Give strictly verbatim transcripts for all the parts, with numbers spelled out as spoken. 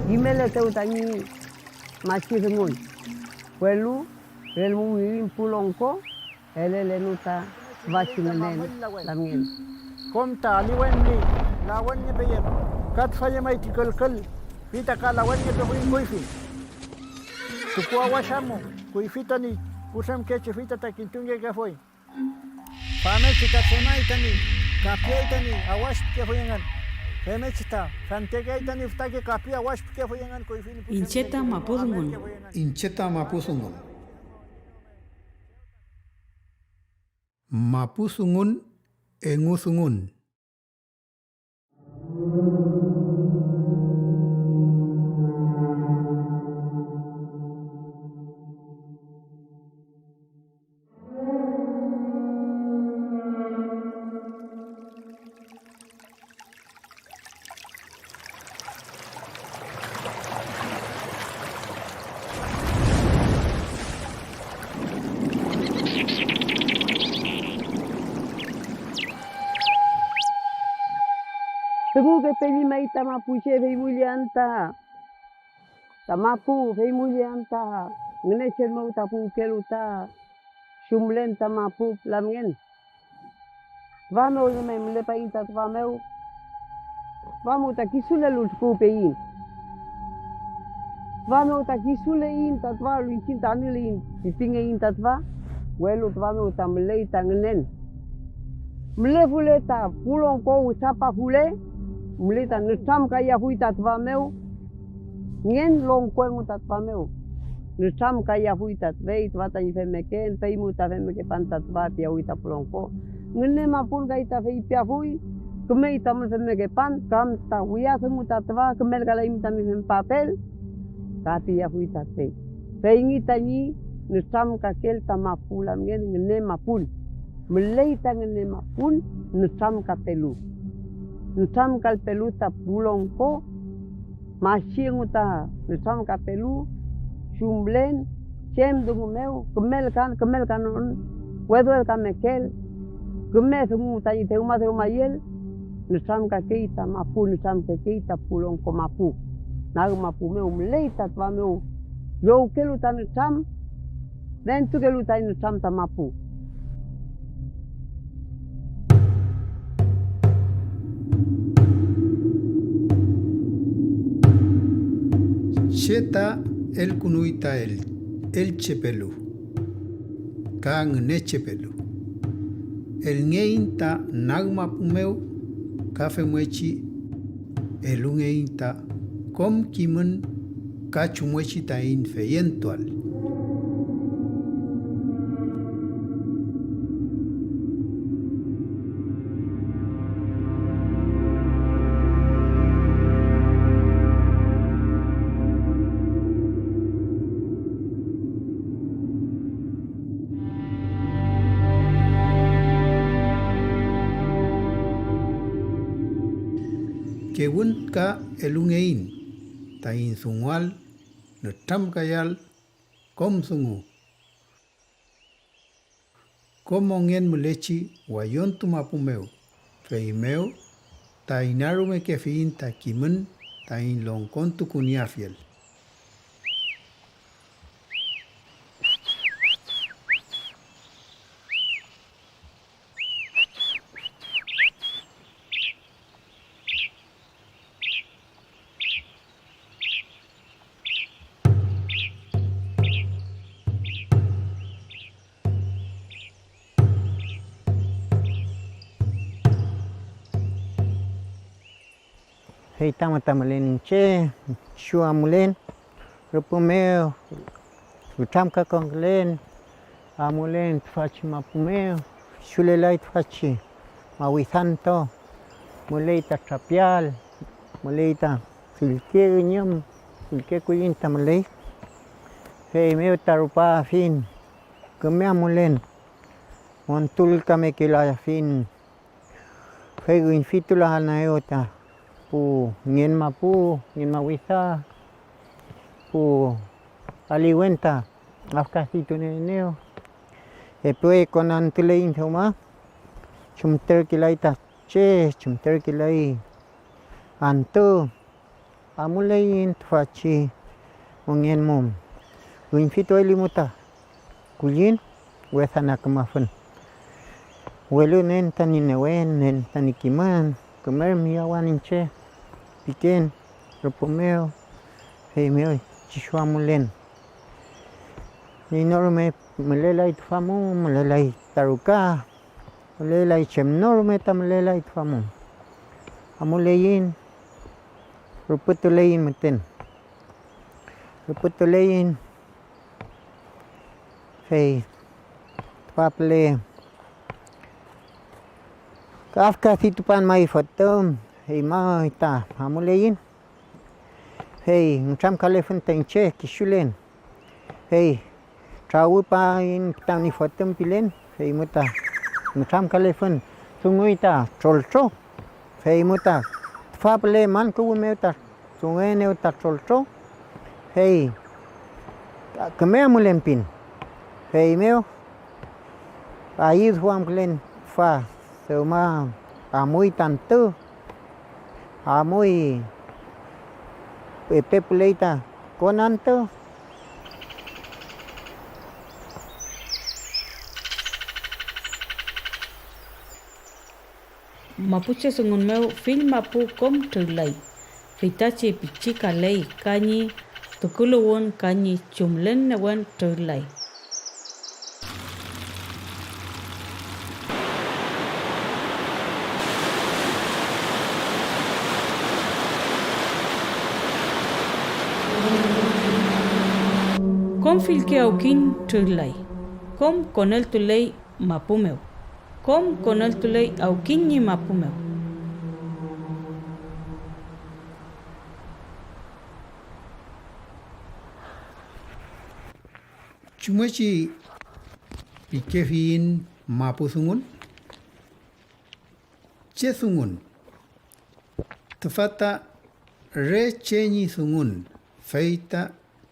Kimeletew tañi machi dungun, welu relmu wirin pu longko elelenu ta tüfachi ngünen lamngen. Kom ta aliwen ñi lawenngepeyem, ka tüfa llemay ti külkül, fey ta ka lawenngepefuy kuyfi. Tukuawash amu, kuyfi tañi putremkechi, fey ta, ta kintungekefuy. Famngechi ta tremay tañi kapiay tañi awash pikefuy engün. Femngechi ta fentekeay tañi fütake kapi awash pikefuy engün kuyfi ñi pu Iñche ta mapu dungun. Iñche ta mapu dungun. Mapu dungun, engu dungun. Dungukepelli may ta mapuche, fey mullian ta, ta mapu, fey mullian ta Ngünechen mew ta puwkelu ta chumlen ta mapu pu lamngen. Tüfa mew rume mülepaiñ ta tüfa mew, tüfa mew ta kisulelu tukuwpeyiñ. Tüfa mew ta kisuleiñ ta tüfa, welu iñchiñ ta anüleiñ pipingeiñ ta tüfa, welu tüfa mew ta müley ta ngünen. Mülefule ta pu longko witrapafule, müley ta nütramkayafuy ta tüfa mew. Ngen longko engu ta tüfa mew, nütramkayafuy ta tüfey tüfa tañi femmeken, feymew ta femmekepan ta tüfa, piyawi ta pu longko. Ngünemapun kay ta feypiafuy, kümey tamün femmekepan, kam ta wiya dungu ta tüfa, kümelkalaymi tami fempapel, ka piyafuy ta tüfey. Feyngey tañi nütramkakel ta mapu lamngen ngünemapun. Müley ta ngünemapun nütramkapelu, nütramkalpelu ta pu longko. Machi engu ta nütramkapelu, chumlen, chem dungu mew, kümelkan, kümelkanon, wedwedkamekeel, küme dungu tañi dewmadewmayel, nütramkakey ta mapu, nütramkakey ta pu longko mapu. Nag mapu mew müley ta tüfa mew llowkelu ta nütram, nentukelu tañi nütram ta mapu. Che ta elkünuy ta el-, elchepelu ka ngünechepelu. Elngeiñ ta nag mapu mew ka femngechi elungeiñ ta kom kimün ka chumngechi taiñ feyentuael. Kewün ka elungeiñ taiñ dunguael, nütramkayael kom dungu, kom mongen mülechi wallontu mapu mew, feymew ta inarumekefiyiñ ta kimün taiñ longkontukunieafiel. Fey tama ta mülen iñche, kisu amulen rüpü mew, nütramkakongkülen, amulen tüfachi mapu mew, kisulelay tüfachi mawidanto, müley ta trapial, müley ta fillke üñüm, fillke kulliñ ta müley. Feymew ta rupafiñ, küme amulen, montulkamekelafiñ. Fey üñfitulaaneew ta pu ngen mapu, ngen mawida, pu aliwen ta afkaditunieenew. Epe konantuleiñ dewma, chumterkelay ta che, chumterkelay antü. Amuleiñ tüfachi mongen mu, üñfituelimu ta kulliñ wesa na kümafün. Welu nen tañi newen, nen tañi kimün, kümer miyawan iñche piken rüpü mew, feymew kisu amulen. Iney no rume mülelay tüfa mu, mülelay ta ruka, mülelay, chem no rume ta mülelay tüfa mu. Amuleiñ, rüpütuleiñ müten. Rüpütuleiñ, fey tüfa püle kafkafitupan may fotüm, fey may ta amuleiñ. Fey nütramkalefun ta iñche kisulen, fey trawüpaiñ tami fotüm pilen, feymu ta nütramkalefun, dunguy ta troltro, feymu ta tüfa püle man kuwü mew ta dunguenew ta troltro, fey küme amulen pin. Feymew ayüduamkülen tüfa, dewma amuy ta antü, amuy, epe püley ta kon antü. Mapuche dungun mew fill mapu kom trürlay, feytachi pichikaley ka ñi tukuluwün ka ñi chumlen newen trürlay. Kom fillke awkiñ trürlay, kom koneltuley mapu mew, kom koneltuley awkiñ ñi mapu mew. ¿Chumngechi pikefiyiñ mapu dungun? ¿Che dungun? Tüfa ta re che ñi dungun, fey ta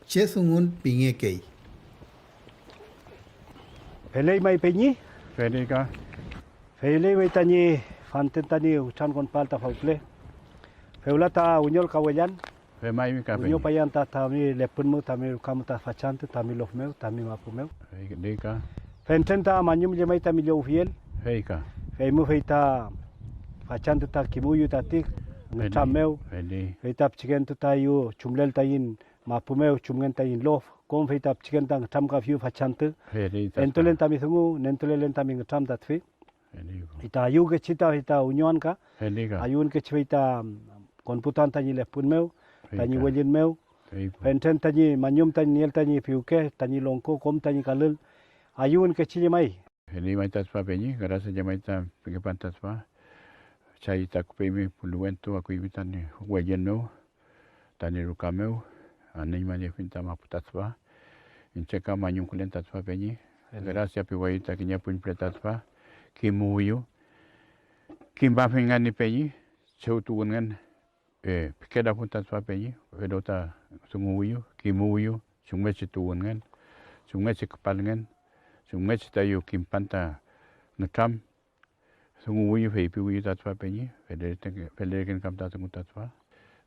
che dungun pingekey. Feley may, peñi. Feley ka. Feley may tañi fanten tañi witrankonpael ta fawpüle. Fewla ta wiñolkawellan. Femaymi ka, peñi. Wiñopayan ta tami lepün mew, tami ruka mew, ta fachantü, tami lof mew, tami mapu mew. Feley ka. Fentren ta mañum llemay tami llowfiel. Fey ka. Feymew fey ta fachantü ta kimuyu tati ngütram mew. Feley. Fey ta pichikentu ta yu chumlel taiñ mapu mew, chumngen taiñ lof, kom fey ta pichiken ta ngütramkafiyu fachantü. Feley ta. Entulen tami dungu, nentulelen tami ngütram ta tüfi. Fey ta ayüwkechi ta, fey ta wiñoan ka. Fey ka. Ayüwünkechi fey ta konputuan tañi lepün mew, fey tañi ka, wellün mew. Fey ka. Fentren tañi mañum tañi nieel tañi piwke, tañi longko, kom tañi kalül, ayüwünkechi llemay. Fey may ta tüfa peñi, gracias llemay ta pingepan ta tüfa. Chay ta küpeymi puliwentu, akuymi tañi wellün mew. Tañi ruka mew anüñmaniefiñ ta mapu ta tüfa. Iñche ka mañumkülen ta tüfa peñi. Gracia piwayu ta kiñe pun püle ta tüfa. Kimuwiyu. Kimafinngani peñi, chew tuwünngen, eh, pikelafun ta tüfa peñi, welu ta dunguwiyu, kimuwiyu, chumngechi tuwünngen, chumngechi küpalngen, chumngechi tayu kimpan ta nütram. Dunguwiyu, feypiwiyu ta tüfa peñi, felerken, felerken kam ta dungu ta tüfa,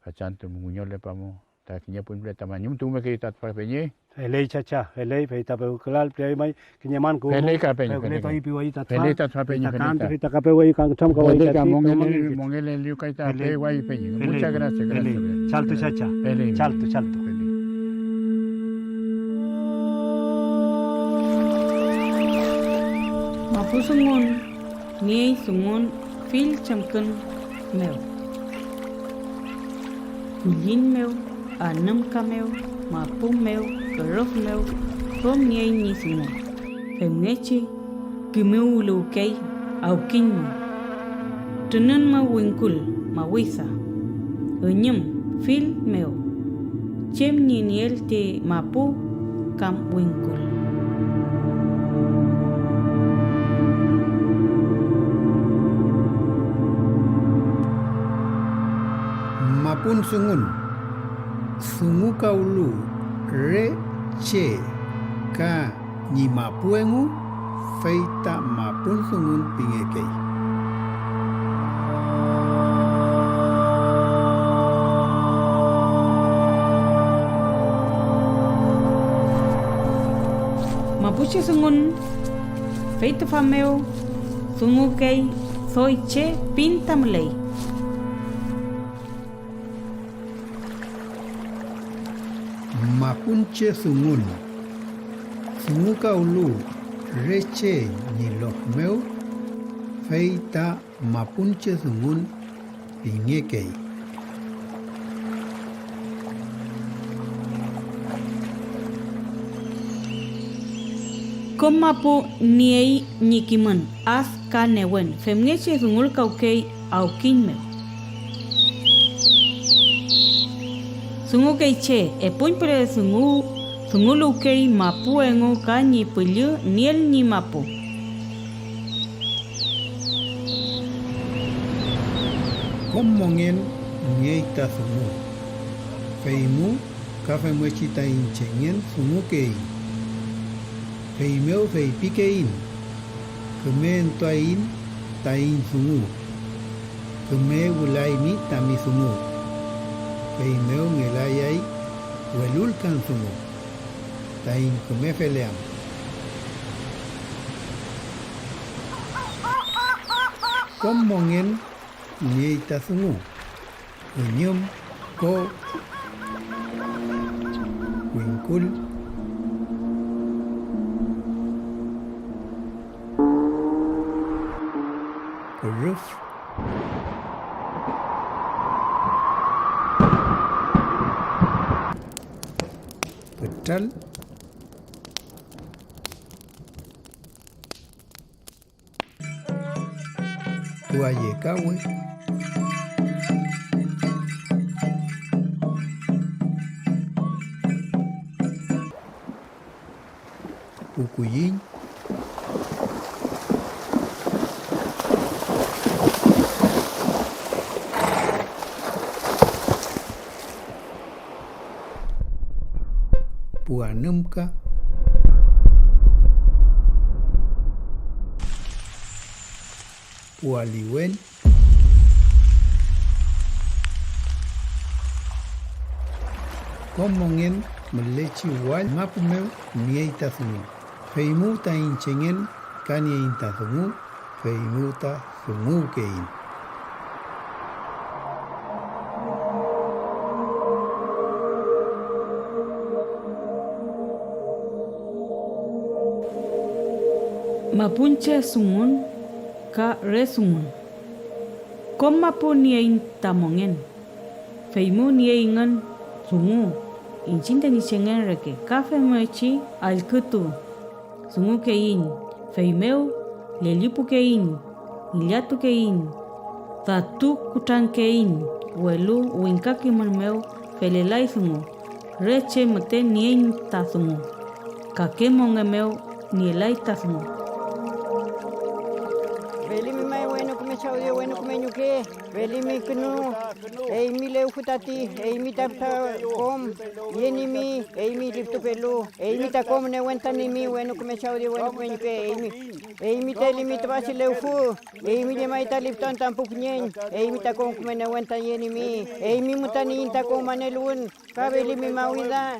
fachantü wiñolepamu ta kiñe pun püle ta mañumtukumekeyu ta tüfa peñi. Feley, chacha, feley, fey ta pewkülal, peay may kiñe man kuwü. Feley ka, peñi, feley ka. Piwayu ta tüfa. Feley ta tüfa, peñi, feley ta. Fey ta ka pewayu ka nütramkawayu. Feley ka, tati, mongelel-, mongeleliyu kay ta pewayu, peñi. Feley. Muchas gracias, gracias. Feley. Chaltu, chacha. Feley. Chaltu, chaltu. Feley. Mapudungun. Niey dungun fill chemkün mew, kulliñ mew, anümka mew, mapu mew, kürüf mew, kom niey ñi dungun, femngechi kimuwüluwkey awkiñ mew, trünün mew wingkul, mawida, üñüm, fill mew, chem ñi nieel ti mapu kam wingkul. Mapun dungun. Dungukawlu re che ka ñi mapu engu, fey ta mapun dungun pingekey. Mapuche dungun, fey tüfa mew dungukey doy che pin ta müley. Mapunche dungun. Dungukawlu re che ñi lof mew, fey ta mapunche dungun pingekey. Kom mapu niey ñi kimün, ad ka newen, femngechi dungulkawkey awkiñ mew. Dungukey che epuñpüle dungu, dunguluwkey mapu engu ka ñi püllü nieel ñi mapu. Kom mongen niey ta dungu, feymu ka femngechi taiñ chengen dungukeiñ. Feymew feypikeiñ: Küme entuaiñ taiñ dungu. Küme wülaymi tami dungu. Feymew ngelayay welulkan dungu taiñ küme feleam. Kom mongen niey ta dungu: üñüm, ko, wingkul, rüf, kütral, pu ayekawe, pu kulliñ, pu anümka, pu aliwen. Kom mongen mülechi wall mapu mew niey ta dungu. Feymu ta iñchengen ka nieiñ ta dungu, feymu ta dunguwkeiñ. Mapunche dungun ka re dungun. Kom mapu nieiñ ta mongen, feymu nieyngün dungu iñchiñ tañi chengen reke, ka femngechi allkütu dungukeiñ, feymew llellipukeiñ, ngillatukeiñ, datu kutrankeiñ, welu wingka kimün mew felelay dungu, re che müten nieiñ ta dungu, kake mongen mew nielay ta dungu. Felimi may wenu küme chawdi, wenu küme ñuke, felimi künü, eymi lewfü tati, eymi ta fütra kom yenimi, eymi liftupelu, eymi ta kom newen ta nimi, wenu küme chawdi, wenu küme ñuke, eymi, eymi ta elimi tüfachi lewfü, eymi llemay ta liftuan ta pu püñeñ, eymi ta kom küme newen ta yenimi, eymi müten iñ ta kom maneluwün, ka felimi mawida,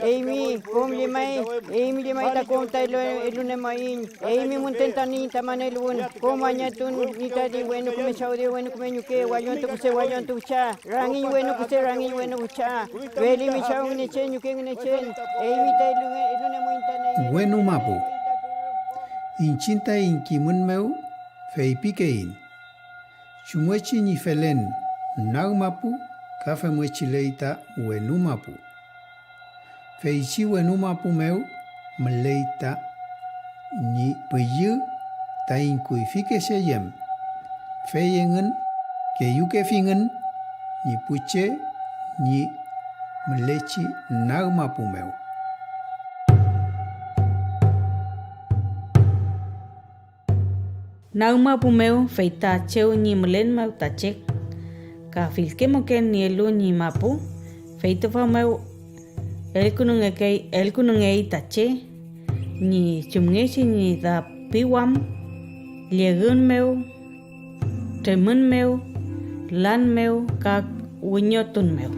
eymi kom llemay, eymi llemay ta kom ta elu-, elunemayiñ, eymi müten ta niñ ta maneluwün, kom añatun ñi tati wenu küme chawdi, wenu küme ñuke, wallontu kuse, wallontu fücha, rangiñ wenu kuse, rangiñ wenu fücha, felimi Chaw Ngünechen, ñuke Ngünechen, eymi ta elu-, elunemuiñ ta neyen. Wenu mapu. Iñchiñ taiñ kimün mew feypikeiñ chumngechi ñi felen nag mapu ka femngechi ley ta wenu mapu. Feychi wenu mapu mew müley ta ñi püllü taiñ kuyfike che yem, fey engün keyükefingün ñi pu che ñi mülechi nag mapu mew. Nag mapu mew, fey ta chew ñi mülen mew ta che ka fillke mongen nielu ñi mapu, fey tüfa mew elkünungekey, elkünungey ta che ñi chumngechi ñi dapiwam, llegün mew, tremün mew, lan mew ka wiñotun mew.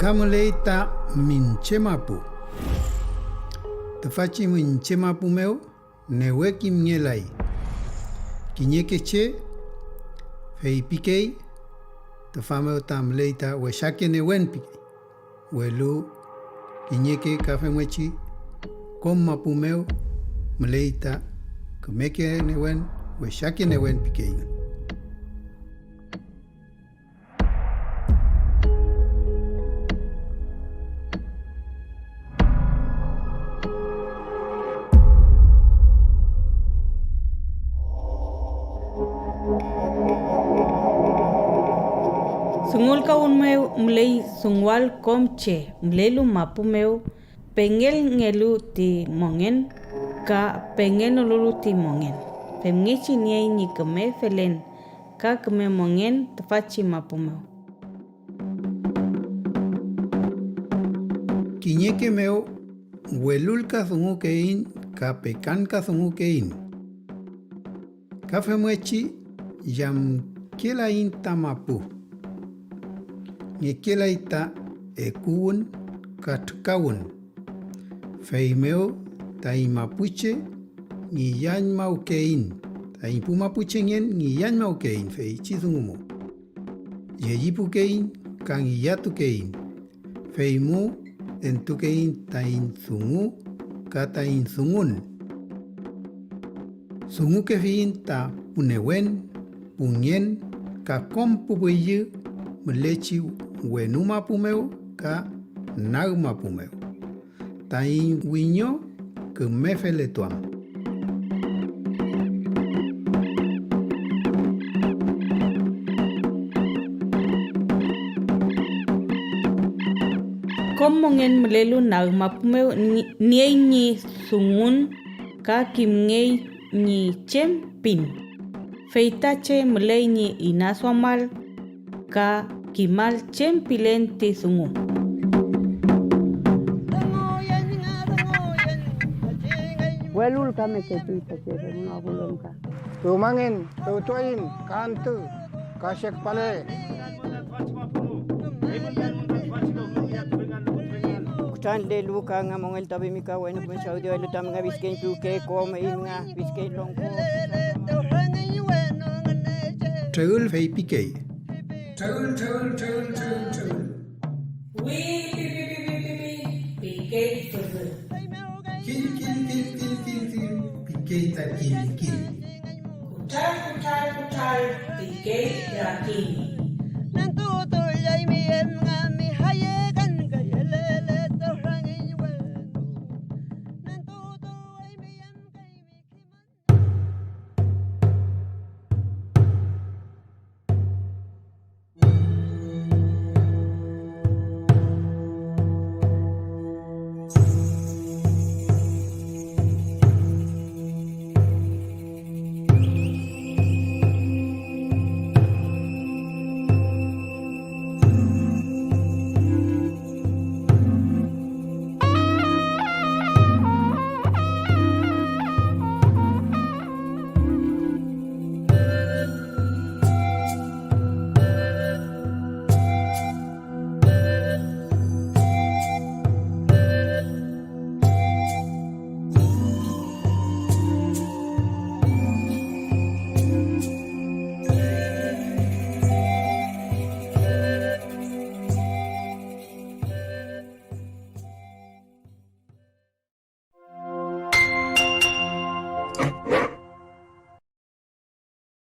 Ka müley ta Minche mapu. Tüfachi Minche mapu mew newe kimngelay. Kiñeke che feypikey: "Tüfa mew ta müley ta wesake newen", pikey. Welu kiñeke ka femngechi: "Kom mapu mew müley ta kümeke newen, wesake newen", pikeyngün. Dungulkawün mew müley dungual kom che mülelu mapu mew, pengelngelu ti mongen ka pengenolulu ti mongen, femngechi niey ñi küme felen ka küme mongen tüfachi mapu mew. Kiñeke mew welulkadungukeiñ ka pekankadungukeiñ. Ka femngechi yamkelaiñ ta mapu. Ngekelay ta ekuwün ka trükawün. Feymew taiñ mapuche ngillañmawkeiñ, taiñ pu mapuchengen ngillañmawkeiñ feychi dungu mu. Llellipukeiñ ka ngillatukeiñ, feymu entukeiñ taiñ dungu ka taiñ dungun. Dungukefiyiñ ta pu newen, pu ngen ka kom pu püllü mülechi wenu mapu mew ka nag mapu mew, taiñ wiño küme feletuam. Kom mongen mülelu nag mapu mew ni-, niey ñi dungun ka kimngey ñi chem pin. Fey ta che müley ñi inaduamal ka kimal chem pilen ti dungu. Welulkameketuy ta che femün apolew ka. Tuwmangen, tuwtuayiñ ka antü, ka che küpale. Kutranlelu ka nga mongeltuafimi ka wenu küme chawdiwelu tami nga pichkeñ piwke kom eymün nga pichkeñ longko. Treül feypikey. Treül, treül, treül, treül, treül. Wi, pi, pi, pi, pi, pi, pi, pikey fürü. Kill, kill, kill, kill, kill, kill, pikey ta kill, kill. Kutral, kutral, kutral, pikey rakiñ.